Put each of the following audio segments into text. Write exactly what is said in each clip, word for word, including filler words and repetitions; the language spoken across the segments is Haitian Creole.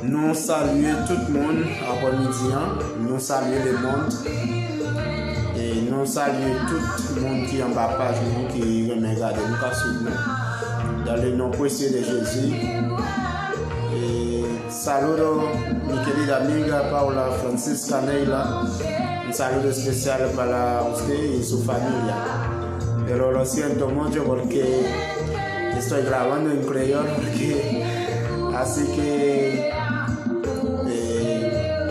Nou salye tout moun aprè midi an. Nou salye lemonn. E nou salye tout moun ki anba paj nou, ki renmen gade nou, k ap swiv nou. Dans le nom précieux de Jésus. E saludo, mi querida amiga Paula Francisca Neila. Un saludo especial para usted y su familia. Pero lo siento mucho porque estoy grabando en creol, porque, así que, eh,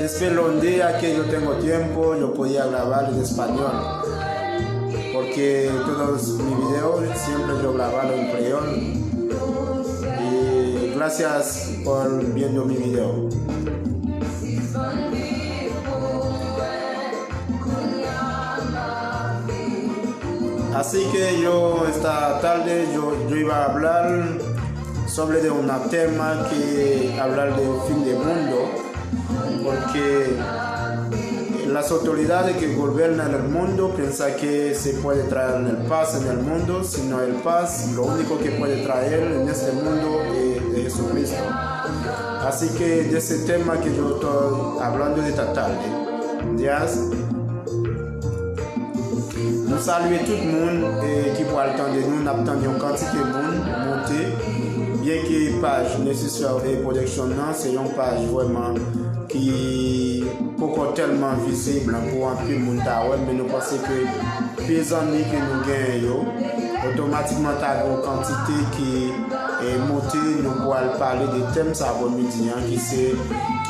espero un día que yo tengo tiempo, yo podía grabar en español, porque todos mis videos siempre yo grabado en creol. Y gracias por viendo mi video. Así que yo esta tarde yo, yo iba a hablar sobre de un tema que hablar de fin de mundo, porque las autoridades que gobiernan el mundo piensan que se puede traer el paz en el mundo, sino el paz, lo único que puede traer en este mundo es, es Jesucristo. Así que de ese tema que yo estoy hablando esta tarde. Yes. Nou salye tout moun, eh, ki pral tande nou. N ap tande yon kantite moun monte. Byenke paj Necessary, eh, Production nan se yon paj vrèman ki poko tèlman vizib pou anpil moun ta wè, men nou panse ke pye zanmi ke nou genyen yo, otomatikman ta gen yon kantite ki, eh, monte. Nou pral pale de tèm sa aprè midi an, ki se,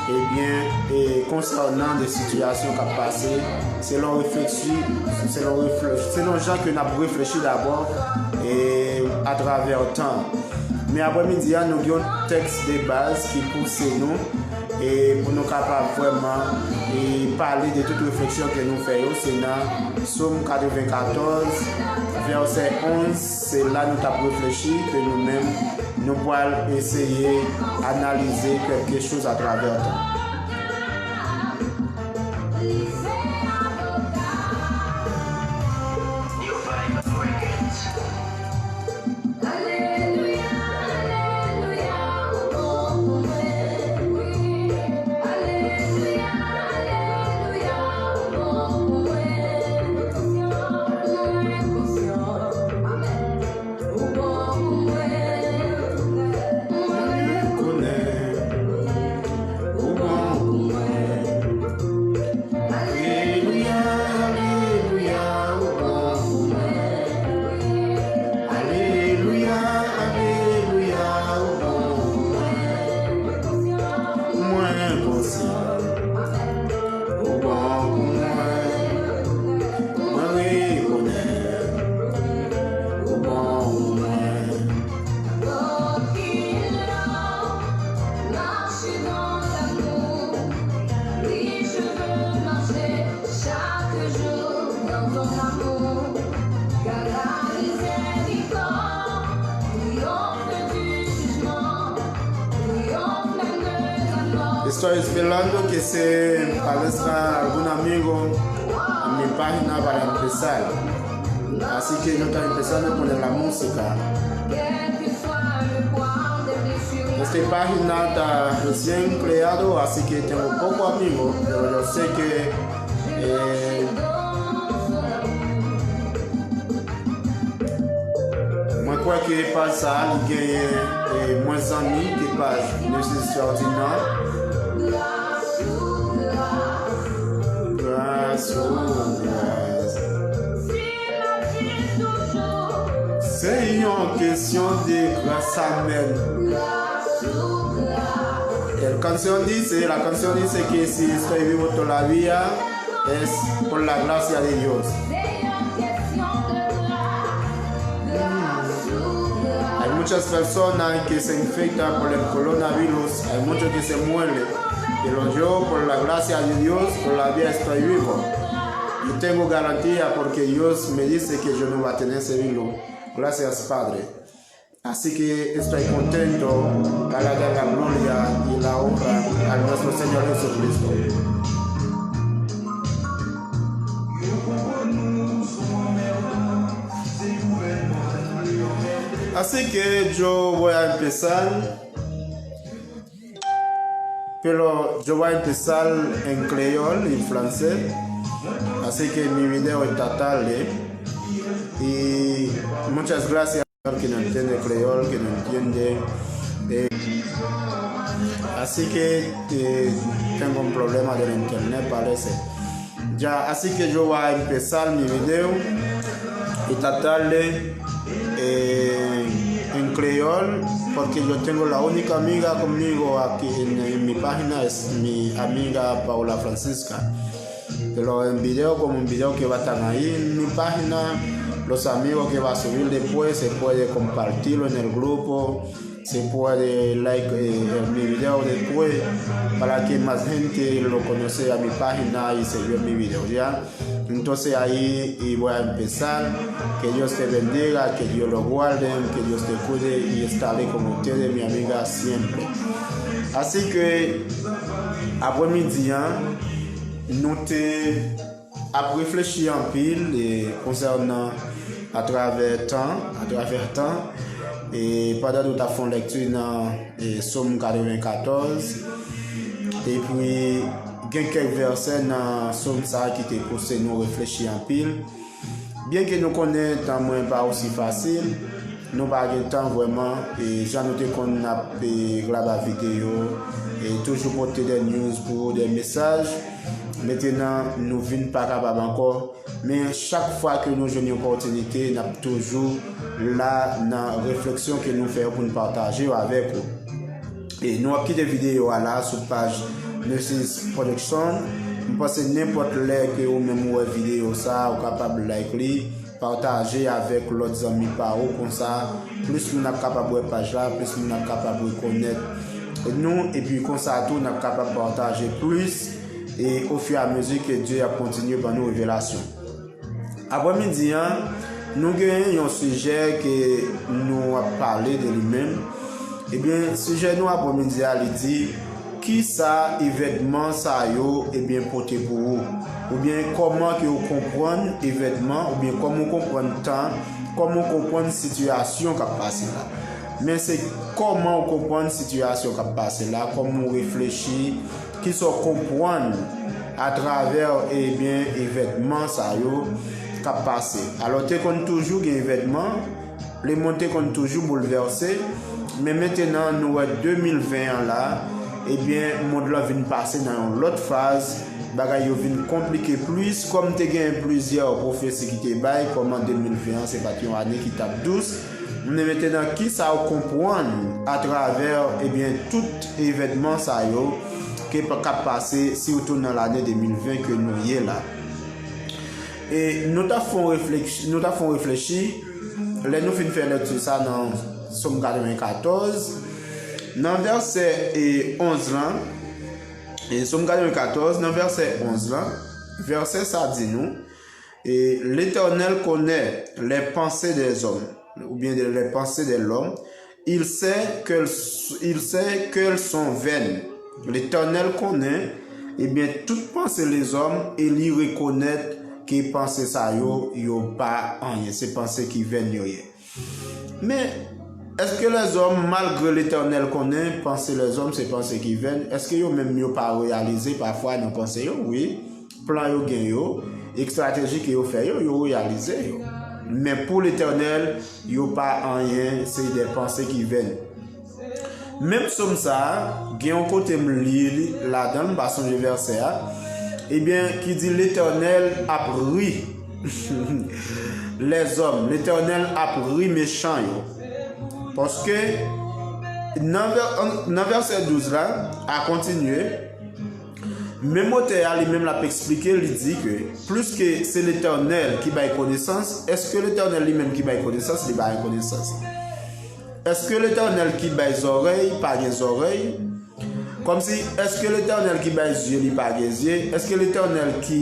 ebyen, eh, konsènan de sitiyasyon k ap pase selon refleksi, selon refle-, selon jan ke n ap reflechi dabò, eh, atravè tan. Men aprè midi an, nou gen yon tèks de baz ki pouse nou, e pou nou kapab vrèman, e pale de tout refleksyon ke nou fè yo, se nan Sòm katrevenkatòz, vèsè onz, se la nou t ap reflechi, ke nou menm, nou pral eseye analize kèlke choz atravè tan. Ou bon pou mwen. Ou bon pou mwen. Alelouya, alelouya, ou bon pou mwen. Alelouya, alelouya, ou bon pou mwen. Mwen konsyan. Ou bon pou mwen. Mwen rekonèt. Ou bon pou mwen. Mache dans l'amour. Oui, je veux marcher chaque jour dans ton amour. Car la miséricorde triomphe du jugement, triomphe même de la mort. Estoy esperando que se parezca algún amigo a mi página para empezar. Así que yo estoy empezando con la música. Este página está recién creado, así que tengo poco amigo, pero yo sé que, eh, mwen kwè ke paj sa a, li genyen, eh, mwens zanmi ke paj Necessary nan. Gras ou gras. Se yon kesyon de gras, amèn. El canción dice, la canción dice que si estoy vivo todavía es por la gracia de Dios. Hay muchas personas que se infectan por el coronavirus, hay muchos que se mueren, pero yo, por la gracia de Dios, todavía estoy vivo. Yo tengo garantía porque Dios me dice que yo no va a tener ese virus. Gracias, Padre. Así que estoy contento para dar la gloria y la honra a nuestro Señor Jesucristo. Así que yo voy a empezar. Pero yo va empezar en creol y francés, así que mi video está tarde. Y muchas gracias a los que no entiende creol, que no entiende. Eh, así que eh, tengo un problema del internet, parece. Ya, así que yo va empezar mi video esta tarde eh, en creol, porque yo tengo la única amiga conmigo aquí en, en mi página, es mi amiga Paula Francisca. Pero en video, como un video que va a estar ahí en mi página, los amigos que va a subir después se puede compartirlo en el grupo, se puede like eh, mi video después para que más gente lo conoce a mi página y se ve mi video, ¿ya? Entonces ahí y voy a empezar. Que Dios te bendiga, que Dios lo guarde, que Dios te cuide y estaré con ustedes, mi amiga, siempre. Así que, aprè midi a, nou te ap reflechi anpil e konsènan atravè tan, atravè tan, e pandan nou t ap fè yon lèkti nan e, Sòm katrevenkatòz, epi gen kèk vèsè nan Sòm sa a ki te pouse nou reflechi anpil. Byenke nou konnen tan mwen pa osi fasil, nou pa gen tan vrèman, e jan nou te konn ap e, graba videyo, e toujou pote de news pou ou, de mesaj, mentenan nou vin pa kapab ankò. Men chak fwa ke nou jwenn yon opòtinite, n ap toujou la nan refleksyon ke nou fè yo pou n pataje yo avèk ou. E nou ap kite videyo a la sou paj Nurses Production. M panse nenpòt lè ke ou menm ou wè videyo sa a, ou kapab like li, pataje avèk lòt zanmi pa ou, konsa plis moun ap kapab wè paj la, plis moun ap kapab rekonèt nou, epi konsa tou n ap kapab pataje plis e ofiramezi ke Dye ap kontinye ban nou revelasyon. Aprè midi a, nou gen yon sijè ke nou ap pale de li menm. Ebyen, sijè nou aprè midi a, li di, kisa evènman sa yo, ebyen, pote pou ou? Oubyen, kòman ke ou konprann evènman, oubyen kòman ou konprann tan, kòman ou konprann sitiyasyon k ap pase la? Men se kòman ou konprann sitiyasyon k ap pase la, kòman ou reflechi, kisa w konprann atravè, ebyen, evènman sa yo k ap pase. Alò, te konn toujou gen evènman, lemonn te konn toujou boulvèse, men mentenan nou wè de mil ven an la, ebyen, mond lan vin pase nan yon lòt faz, bagay yo vin konplike plis, kòm te gen plizyè pwofesi ki te bay, kòman de mil ven an se pa t yon ane ki t ap dous, men mentenan, kisa w konprann atravè, ebyen, tout evènman sa yo ke p-, k ap pase, sitou nan lane de mil ven ke nou ye la? E nou t ap fè yon refleks-, nou t ap fè yon reflechi, lè nou fin fè lèkti sa nan Sòm katrevenkatòz, nan vèsè, e, onz lan, e, Sòm katrevenkatòz, nan vèsè onz lan, vèsè sa di nou, Et l'Éternel connaît les pensées des hommes, oubyen de, les pensées de l'homme. Il sait qu'elles, il sait qu'elles sont vaines. L'Éternel connaît, ebyen, tout panse lezòm, e li rekonèt ke panse sa yo, yo pa anyen. Se panse ki vèn yo ye. Men, èske lèzòm, malgre Letènèl konnen panse lèzòm se panse ki vèn, èske yo menm yo pa reyalize pafwa nan panse yo? Wi, plan yo gen yo, estrateji ke yo fè yo, yo reyalize yo. Men pou Letènèl, yo pa anyen, se de panse ki vèn. Menm sòm sa a, gen yon kote m li li ladan l, m pa sonje vèsè a, ebyen, ki di, Letènèl ap ri lèzòm, Letènèl ap ri mechan yo. Paske nan vè-, nan vèsè douz la, a kontinye, menm otè a li menm l ap eksplike, li di ke pliske se Letènèl ki bay konesans, èske Letènèl li menm ki bay konesans, li pa gen konesans? Èske Letènèl ki bay zòrèy pa gen zòrèy? Kòmsi, èske Letènèl ki bay zye, li pa gen zye? Èske Letènèl ki,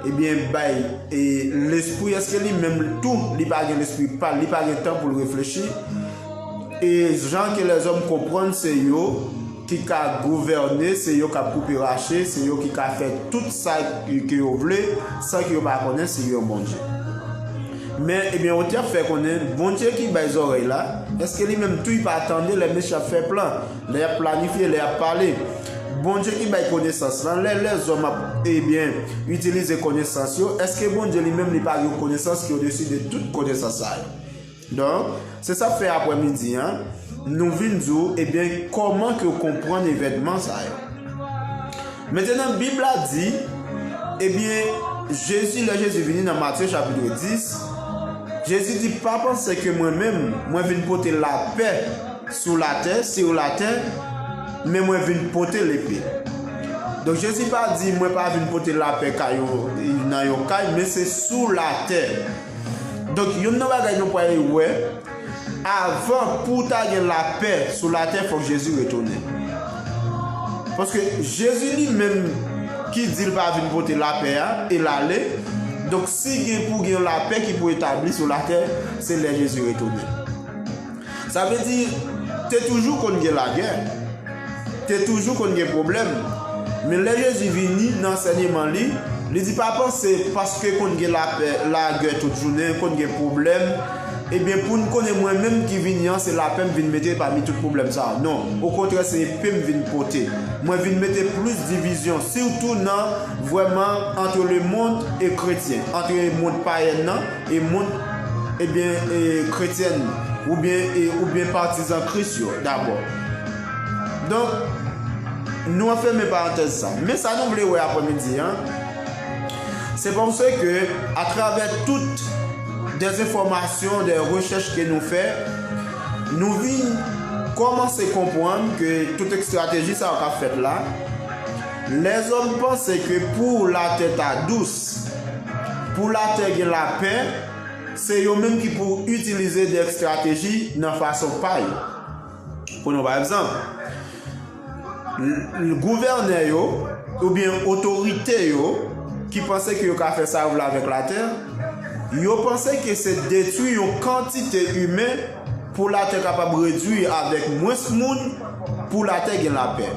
ebyen, bay, e, lespri, èske li menm tou, li pa gen lespri pa l, li pa gen tan pou l reflechi? E jan ke lèzòm konprann se yo ki ka gouvène, se yo k ap koupe rache, se yo ki ka fè tout sa ke yo vle, san ke yo pa konnen si gen yon Bondye. Men, ebyen, otè ap fè konnen, Bondye ki bay zòrèy la, èske li menm tou li pa tande lè mesye ap fè plan, lè y ap planifye, lè y ap pale? Bondye ki bay konesans lan, lè lèzòm ap, ebyen, itilize konesans yo, èske Bondye li menm li pa gen yon konesans ki odesi de tout konesans sa yo? Donk, se sa k fè aprèmidi an, nou vin di w, ebyen, kòman ke w konprann evènman sa yo. Mentenan, Bib la di, ebyen, Jezi, lè Jezi vini nan Matye chapit dis, Jezi di, pa panse ke mwen menm, mwen vin pote lapè sou latè, sur la terre, men mwen vin pote lepe. Donk, Jezi pa di, mwen pa vin pote lapè kay yo, nan yon kay, men se sou latè. Donk, youn nan bagay nou pral wè, avan pou w ta gen lapè sou latè, fòk Jezi retounen. Paske Jezi li menm ki di l pa vin pote lapè a, e l ale. Donk, si gen pou gen lapè ki pou etabli sou latè, se lè Jezi retounen. Sa vle di, te toujou konn gen lagè. Te toujou konn gen pwoblèm. Men lè Jezi vini nan ansèyman li, li di pa panse paske konn gen lapè, lagè tout jounen, konn gen pwoblèm, ebyen pou n konnen mwen menm ki vini an, se lapè m vin mete pami tout pwoblèm sa a. Non, okontrè se epe m vin pote. Mwen vin mete plis divizyon, sitou nan vrèman entre le monde et chrétien, entre mond payen nan e mond, ebyen, e, kretyèn, oubyen, e, oubyen patizan Kris yo dabò. Donk, nou an fèmen parantèz sa. Men sa nou vle wè aprèmidi an, se panse ke atravè tout des enfòmasyon, des rechèch ke nou fè, nou vin kòmanse konprann ke tout estrateji sa yo k ap fèt la, lèzòm panse ke pou latè ta dous, pou latè gen lapè, se yo menm ki pou itilize de estrateji nan fason pa yo. Pran yon pa egzanp, l-, l-, gouvènè yo oubyen otorite yo ki panse ke yo ka fè sa yo vle avèk latè, yo panse ke se detwi yon kantite imen pou latè kapab redwi avèk mwens moun, pou latè gen lapè.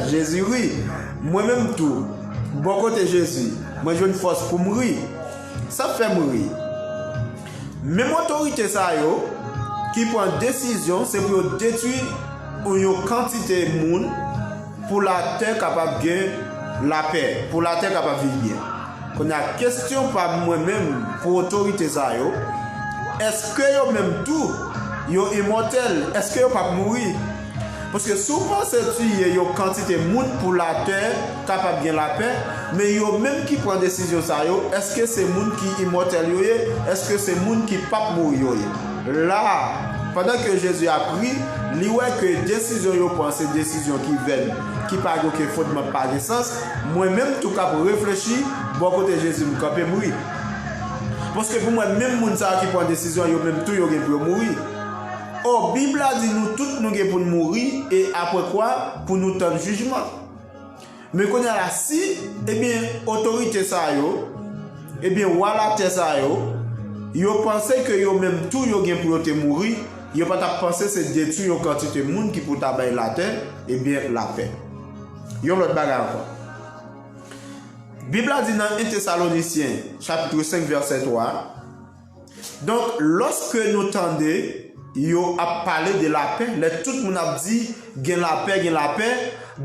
Jezi ri. Mwen menm tou, bò kote Jezi, mwen jwenn fòs pou m ri. Sa fè m ri. Menm otorite sa yo ki pran desizyon, se pou yo detwi yon kantite moun pou latè kapab gen lapè, pou latè kapab viv byen. Kounye a, kesyon pa m mwen menm pou otorite sa yo, èske yo menm tou, yo imòtèl? Èske yo p ap mouri? Paske si w panse tiye yon kantite moun pou latè kapab gen lapè, men yo menm ki pran desizyon sa yo, èske se moun ki imòtèl yo ye? Èske se moun ki p ap mouri yo ye? La, pandan ke Jezi ap ri, li wè ke desizyon yo pran se desizyon ki vèn, ki pa gen okenn fondman, pa gen sans. Mwen menm tou k ap reflechi, bò kote Jezi m kanpe m ri. Paske pou mwen, menm moun sa yo ki pran desizyon, yo menm tou yo gen pou yo mouri. Ò, Bib la di nou tout nou gen pou n mouri, e apre kwa, pou nou tann jijman. Men kounye a la, si, ebyen, otorite sa yo, ebyen, wa latè sa yo, yo panse ke yo menm tou yo gen pou yo te mouri, yo pa t ap panse se detwi yon kantite moun ki pou ta bay latè, ebyen, lapè. Yon lòt bagay ankò. Bib la di nan en Tesalonisyen, chapit senk, vèsè twa, Donk, lòske nou tande yo ap pale de lapè, lè tout moun ap di, gen lapè, gen lapè,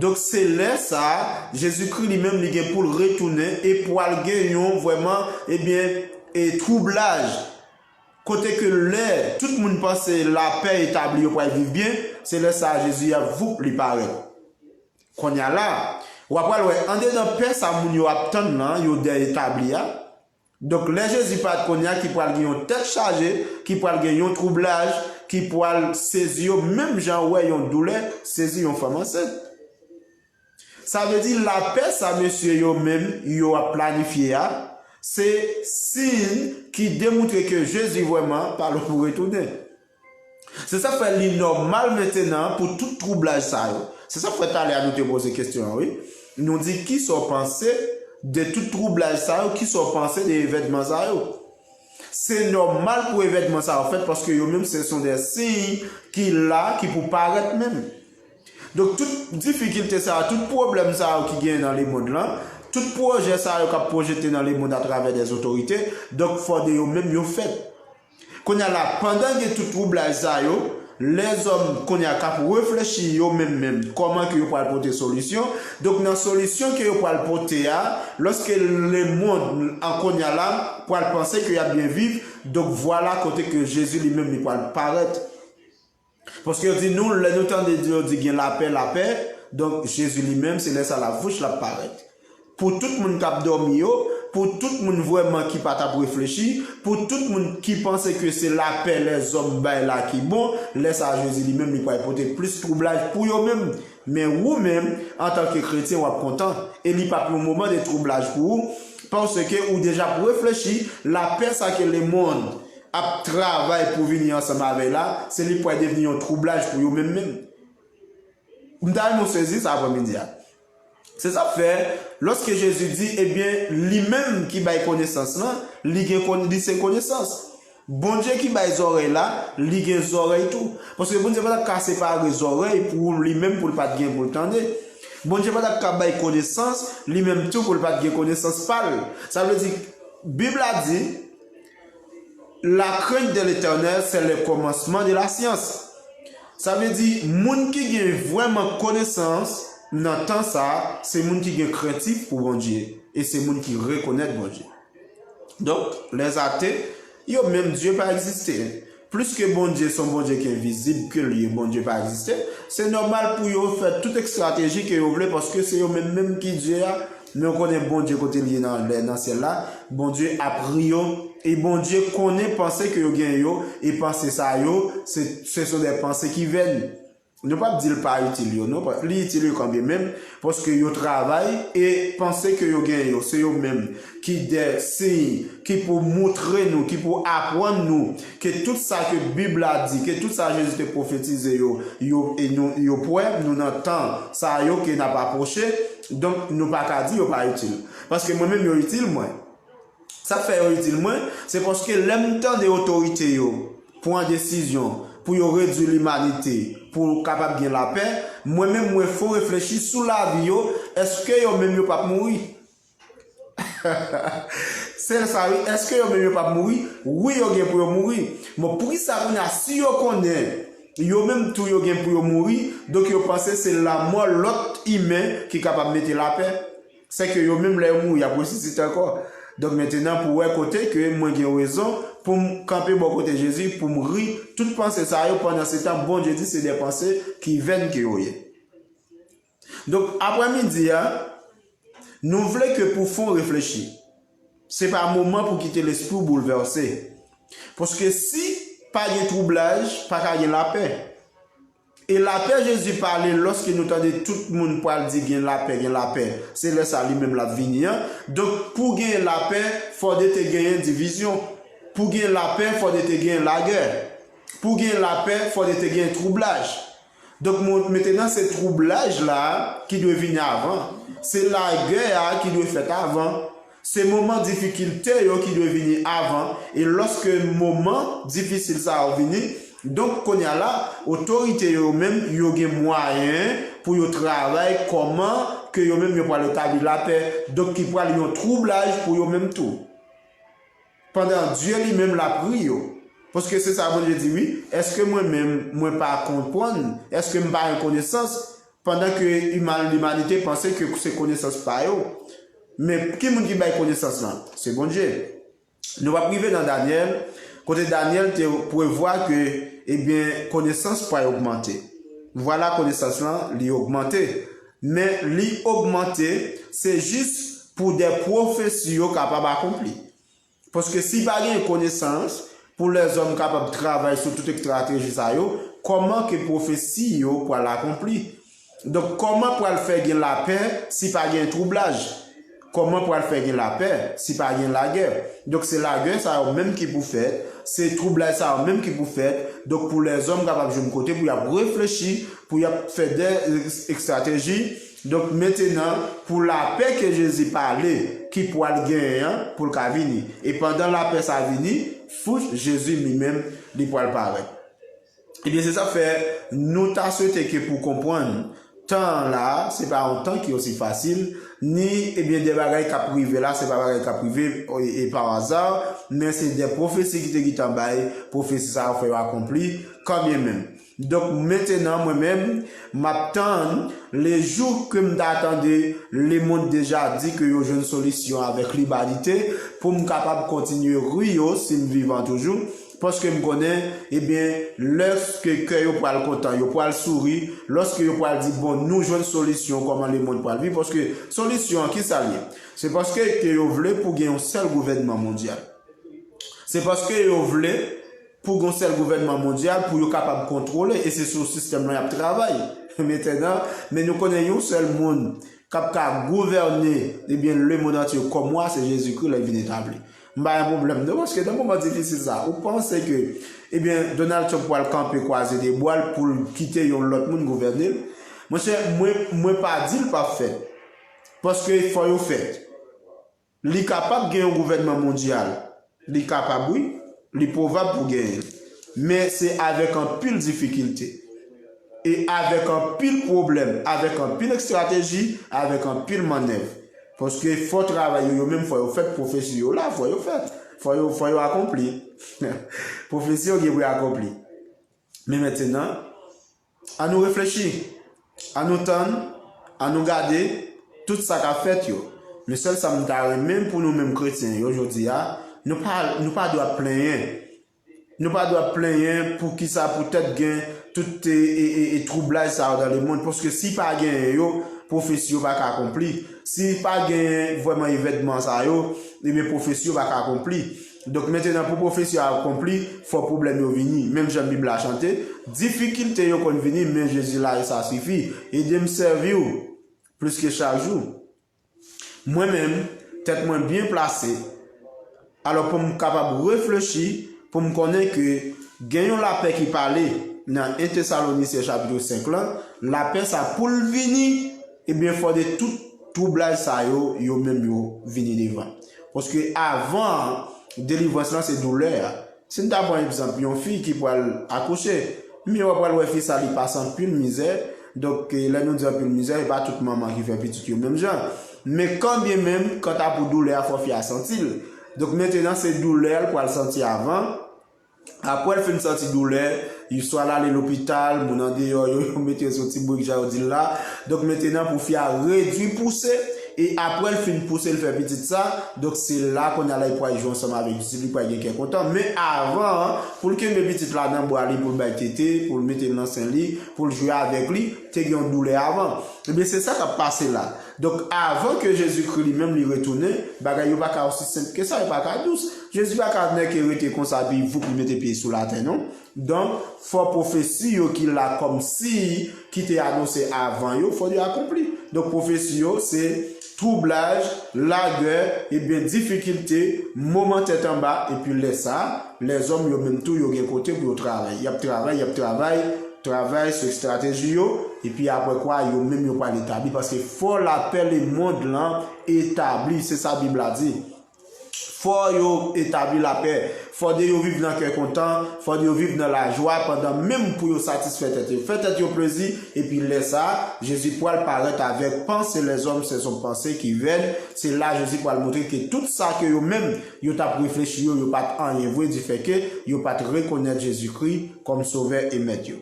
donk se lè sa a, Jezikri li menm li gen pou l retounen e pral gen yon vrèman, ebyen, e twoublaj. Kote ke lè tout moun panse lapè etabli, yo pral viv byen, se lè sa a Jezi ap voup li parèt. Kounye a la, w ap pral wè andedan pè sa moun yo ap tann lan, yo dèy etabli a, Donk, lè Jezi parèt kounye a, ki pral gen yon tèt chaje, ki pral gen yon twoublaj, ki pral sezi yo, menm jan ou wè yon doulè sezi yon fanm ansent. Sa vle di, lapè sa mesye yo menm, yo ap planifye a, se siy ki demoutre ke Jezi vrèman pa lwen pou retounen. Se sa k fè li nòmal mentenan pou tout twoublaj sa yo. Se sa k fè talè a nou te poze kesyon an, wi. Nou di, kisa w panse de tout twoublaj sa yo? Kisa w panse de evènman sa yo? Se nòmal pou evènman sa yo fèt, paske yo menm, se sont des signes ki la, ki pou parèt menm. Donk, tout difikilte sa yo, tout pwoblèm sa yo ki genyen nan lemonn lan, tout pwojè sa yo k ap pwojete nan lemonn atravè dè otorite, donk, fò de yo menm yo fèt. Kounye a la, pandan gen tout twoublaj sa yo, lèzòm kounye a k ap reflechi yo menm menm kòman ke yo pral pote solisyon. Donk, nan solisyon ke yo pral pote a, lòske lemonn an kounye a la pral panse ke y ap byen viv, donk, vwala kote ke Jezi li menm li pral parèt. Paske yo di nou, lè nou tande yo di gen lapè, lapè, donk, Jezi li menm, se lè sa l ap vouch, l ap parèt. Pou tout moun k ap dòmi yo, pou tout moun vrèman ki pa t ap reflechi, pou tout moun ki panse ke se lapè lèzòm bay la ki bon, lè sa a Jezi li menm li pral pote plis twoublaj pou yo menm. Men ou menm, antanke kretyen, w ap kontan. E li p ap yon moman de twoublaj pou ou, paske ou deja ap reflechi lapè sa ke lemonn ap travay pou vini ansanm avè l la, se li pral devni yon twoublaj pou yo menm menm. M ta renmen w sezi sa aprèmidi a. Se sa k fè, lòske Jezi di, ebyen, li menm ki bay konesans lan, li gen konn- li se konesans. Bondye ki bay zòrèy la, li gen zòrèy tou. Paske Bondye pa t ap ka separe zòrèy pou li menm pou l pa t gen pou l tande. Bondye pa t ap ka bay konesans, li menm tou pou l pa t gen konesans pa l. Sa vle di, Bib la di, la crainte de l'Éternel, c'est le commencement de la science. Sa vle di, moun ki gen vrèman konesans nan tan sa a, se moun ki gen krentif pou Bondye, e se moun ki rekonèt Bondye. Donk, lèzate, yo menm Dye pa egziste. Pliske Bondye se yon Bondye ki envizib ke l ye, Bondye pa egziste, se nòmal pou yo fè tout estrateji ke yo vle, paske se yo menm menm ki Dye a. Men w konnen Bondye kote l ye nan, nan syèl la, Bondye ap ri yo, e Bondye konnen panse ke yo gen yo, e panse sa yo, se, ce sont des pensées qui vèn. Nou p ap di l pa itil yo, non, pa- li itil yo kanmenm, paske yo travay, e panse ke yo gen yo, se yo menm ki de siy, ki pou moutre nou, ki pou aprann nou ke tout sa ke Bib la di, ke tout sa Jezi te pwofetize yo, yo, e nou, yo prè, nou nan tan sa yo ke n ap apwoche, donk nou pa ka di yo pa itil. Paske mwen menm yo itil mwen. Sa k fè yo itil mwen, se paske lè m tande otorite yo pran desizyon pou yo redwi limanite, pou kapab gen lapè, mwen menm mwen fò reflechi sou lavi yo, èske yo menm yo p ap mouri? Se sa wi, èske yo menm yo p ap mouri? Wi, yo gen pou yo mouri. Bon, poukisa kounye a, si yo konnen yo menm tou yo gen pou yo mouri, donk yo panse se lanmò lòt imen ki kapab mete lapè? Sèke yo menm lè yo mouri, y ap resisite ankò. Donk, mentenan, pou wè kote ke mwen gen rezon pou m kanpe bò kote Jezi, pou m ri tout panse sa yo, pandan se tan Bondye di se de panse ki vèn ke yo ye. Donk, aprèmidi a, nou vle ke pou fon reflechi. Se pa moman pou kite lespri w boulvèse. Paske si pa gen twoublaj, pa ka gen lapè. E lapè Jezi pale, lòske nou tande tout moun pral di gen lapè, gen lapè, se lè sa li menm l ap vini an. Donk, pou genyen lapè, fòde te genyen divizyon. Pou genyen lapè, fòde te genyen lagè. Pou genyen lapè, fòde te genyen twoublaj. Donk, mon- mentenan, se twoublaj la ki dwe vini avan. Se lagè a ki dwe fèt avan. Se moman difikilte yo ki dwe vini avan. E lòske moman difisil sa yo vini, donk, kounye a la, otorite yo menm, yo gen mwayen pou yo travay kòman ke yo menm yo pral etabli lapè. Donk, ki pral yon twoublaj pou yo menm tou. Pandan Dye li menm l ap ri yo. Paske se sa Bondye di wi, èske mwen menm, mwen pa konprann? Èske m pa gen konesans? Pandan ke iman- limanite panse ke se konesans pa yo. Men ki moun ki bay konesans lan? Se Bondye. Nou p ap rive nan Danyèl, kote Danyèl te prevwa ke, ebyen, konesans pral ogmante. Vwala konesans lan, li ogmante. Men li ogmante, se jis pou de pwofesi yo kapab akonpli. Paske si pa gen konesans, pou lèzòm kapab travay sou tout estrateji sa yo, kòman ke pwofesi yo pral akonpli? Donk, kòman pral fè gen lapè si pa gen twoublaj? Kòman pral fè gen lapè si pa gen lagè? Donk, se lagè sa yo menm ki pou fèt, se twoublaj sa yo menm ki pou fèt. Donk, pou lèzòm kapab jwenn kote pou y ap reflechi, pou y ap fè de estrateji. Donk, mentenan, pou lapè ke Jezi pale, ki pral genyen an, pou l ka vini. E pandan lapè sa vini, fouch Jezi li menm, li pral parèt. Ebyen, se sa k fè nou ta swete ke pou konprann tan an la, se pa yon tan ki osi fasil, ni, ebyen, de bagay k ap rive la, se pa bagay k ap rive e, e pa aza, men se de pwofesi ki te gentan bay, pwofesi sa yo fè yo akonpli, kanmenm. Donk, mentenan, mwen menm, m ap tann le jou ke m ta tande lemonn deja di ke yo jwenn solisyon avèk limanite pou m kapab kontinye ri yo si m vivan toujou. Paske m konnen, ebyen, lèske kè yo pral kontan, yo pral souri, lòske yo pral di, bon, nou jwenn solisyon kòman lemonn pral viv, paske solisyon an, ki sa l ye? Se paske ke yo vle pou gen yon sèl gouvènman mondyal. Se paske yo vle pou gen yon sèl gouvènman mondyal pou yo kapab kontwole, e se sou sistèm lan y ap travay. Mentenan, men nou konnen yon sèl moun k ap ka gouvène, ebyen, lemonn antye kòm wa, se Jezikri lè l vin etabli. M pa gen pwoblèm non, paske nan moman difisil sa, ou panse ke, ebyen, Donald Trump pral kanpe kwaze de bwa l pou l kite yon lòt moun gouvène l? Monchè, mwen, mwen pa di l p ap fèt. Paske fò yo fèt. Li kapab gen yon gouvènman mondyal. Li kapab, wi. Li pwobab pou genyen. Men se avèk anpil difikilte. E avèk anpil pwoblèm, avèk anpil estrateji, avèk anpil mannèv. Paske fò travay yo, yo menm fò yo fèt, pwofesi yo la, fò yo fèt. Fò yo, fò yo akonpli. Pwofesi yo gen pou yo akonpli. Men mentenan, ann nou reflechi, ann nou tann, ann nou gade tout sa k ap fèt yo. Men sèl sa m ta renmen pou nou menm kretyen yo jodi a, nou pa, nou pa dwe ap plenyen. Nou pa dwe ap plenyen poukisa poutèt gen tout e, e, e, e twoublaj sa yo nan lemonn. Paske si pa genyen yo, pwofesi yo pa ka akonpli. Si pa genyen vrèman evènman sa yo, ebyen pwofesi yo pa ka akonpli. Donk mentenan pou pwofesi yo akonpli, fò pwoblèm yo vini. Menm jan Bib la chante, difikilte yo konn vini, men Jezi la e sa sifi. Ede m sèvi w plis ke chak jou. Mwen menm, tèt mwen byen plase. Alò pou m kapab reflechi, pou m konnen ke gen yon lapè ki pale nan en Tesalonisyen chapit senk lan, lapè sa pou l vini, ebyen fò de tout twoublaj sa yo, yo menm yo vini devan. Paske avan delivrans lan se doulè a. Si n ta pran egzanp yon fi ki pral akouche, men w pral wè fi sa li pase anpil mizè. Donk, eh, lè nou di anpil mizè, e pa tout manman ki fè pitit yo menm jan. Men kanbyenmenm, kanta pou doulè a, fò fi a santi l. Donk, mentenan, se doulè a l pral santi avan. Apre l fin santi doulè, swa l ale lopital, moun andeyò, yo, yo mete l sou ti brik, jan yo di l la. Donk, mentenan, pou fi a redui pouse, e apre l fin pouse, l fè pitit sa, donk, se la, kounye a la, li pral jwe ansanm avèk pitit li, pral gen kè kontan. Men avan, pou l kenbe pitit la nan bra li, pou l bay tete, pou l mete l nan sen li, pou l jwe avèk li, te gen yon doulè avan. Ebyen, se sa k ap pase la. Donk, avan ke Jezikri li menm li retounen, bagay yo pa ka osi senp ke sa, yo pa ka dous. Jezi pa ka nèke rete konsa, epi voup li mete pye sou latè, non. Donk, fò pwofesi yo ki la kòm siy ki te anonse avan yo, fò yo akonpli. Donk, pwofesi yo, se twoublaj, lagè, ebyen, difikilte, moman tèt anba, epi lè sa, lèzòm yo menm tou, yo gen kote pou yo travay. Y ap travay, y ap travay, travay sou estrateji yo, epi apre kwa, yo menm yo pral etabli, paske fò lapè lemonn lan etabli, se sa Bib la di. Fò yo etabli lapè. Fò de yo viv nan kè kontan. Fò de yo viv nan lajwa pandan menm pou yo satisfè tèt yo. Fè tèt yo plezi. Epi lè sa a, Jezi pral parèt avèk panse lèzòm, se son panse ki vèn. Se la Jezi pral montre ke tout sa ke yo menm, yo t ap reflechi yo, yo pa t anyen vre, difèke yo pa t rekonèt Jezikri kòm Sovè e Mèt yo.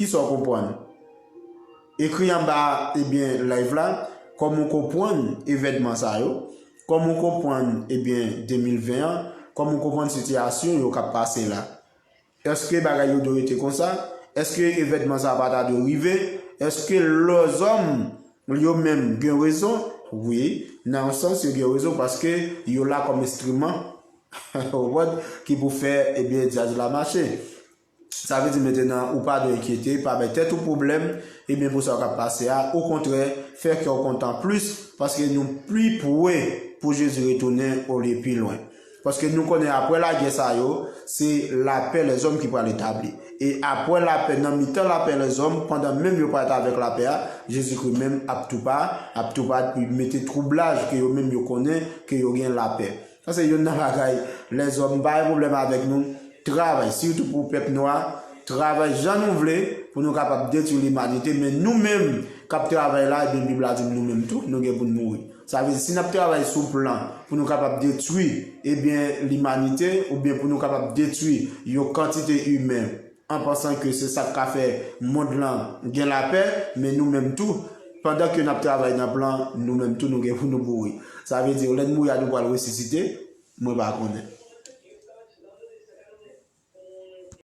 Kisa w konprann? Ekri anba, ebyen, live la, kòman w konprann evènman sa yo, kòman w konprann, ebyen, de mil ven an, kòman w konprann sitiyasyon yo k ap pase la. Èske bagay yo dwe rete konsa? Èske evènman sa pa ta dwe rive? Èske lèzòm yo menm gen rezon? Wi, nan yon sans, yo gen rezon paske yo la kòm enstriman, ou konprann, ki pou fè, ebyen, dyaz la mache. Sa vle di mentenan, ou pa dwe enkyete, pa bay tèt ou pwoblèm, ebyen, pou sa k ap pase a. Okontrè, fè kè w kontan plis, paske nou pi pre pou Jezi retounen olye pi lwen. Paske nou konnen apre lagè sa yo, se lapè lèzòm ki pral etabli. E apre lapè, nan mitan lapè lèzòm, pandan menm yo pral avèk lapè a, Jezikri menm ap tou pa, ap tou pa, epi mete twoublaj ke yo menm yo konnen ke yo gen lapè. Sa se youn nan bagay lèzòm pa gen pwoblèm avèk nou. Travay, sitou pou pèp nwa, travay jan nou vle pou nou kapab detwi limanite, men nou menm k ap travay la, ebyen, Bib la di nou menm tou, nou gen pou n mouri. Sa vle di, si n ap travay sou plan pou nou kapab detwi, ebyen, limanite, oubyen pou nou kapab detwi yon kantite imen, an pansan ke se sa k ka fè mond lan gen lapè, men nou menm tou, pandan ke n ap travay nan plan, nou menm tou nou gen pou nou mouri. Sa vle di, olè n mouri a nou pral resisite, mwen pa konnen.